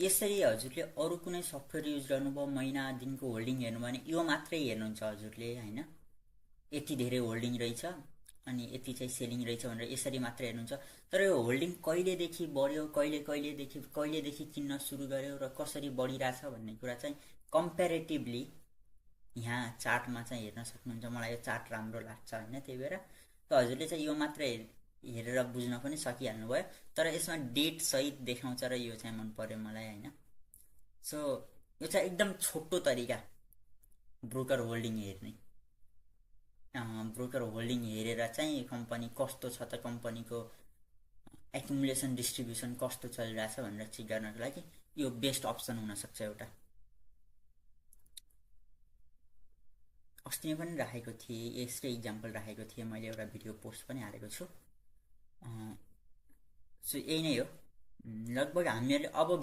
यसरी हजुरले अरू कुनै सफ्टवेयर युज गर्नुभयो, महिना दिनको होल्डिङ हेर्नु भने यो मात्रै हेर्नुहुन्छ हजुरले होइन, यति धेरै होल्डिङ रहेछ अनि यति चाहिँ सेलिङ रहेछ भनेर यसरी मात्रै हेर्नुहुन्छ। तर यो होल्डिङ कहिलेदेखि बढ्यो, कहिलेदेखि किन्न सुरु गर्यो र कसरी बढिरहेछ भन्ने कुरा चाहिँ कम्पेरेटिभली यहाँ चार्टमा चाहिँ हेर्न सक्नुहुन्छ। मलाई यो चार्ट राम्रो लाग्छ होइन, त्यही भएर त हजुरले चाहिँ यो मात्रै हेरेर बुझ्न पनि सकिहाल्नु भयो। तर यसमा डेट सहित देखाउँछ र यो चाहिँ मन पर्यो मलाई होइन। सो यो चाहिँ एकदम छोटो तरिका ब्रोकर होल्डिङ हेर्ने। ब्रोकर होल्डिङ हेरेर चाहिँ कम्पनी कस्तो छ त, कम्पनीको एकुमुलेसन डिस्ट्रिब्युसन कस्तो चलिरहेछ भनेर चेक गर्नको लागि यो बेस्ट अप्सन हुनसक्छ एउटा। अस्ति पनि राखेको थिएँ, यस्तै इक्जाम्पल राखेको थिएँ मैले, एउटा भिडियो पोस्ट पनि हालेको छु। सो यही नै हो लगभग हामीहरूले अब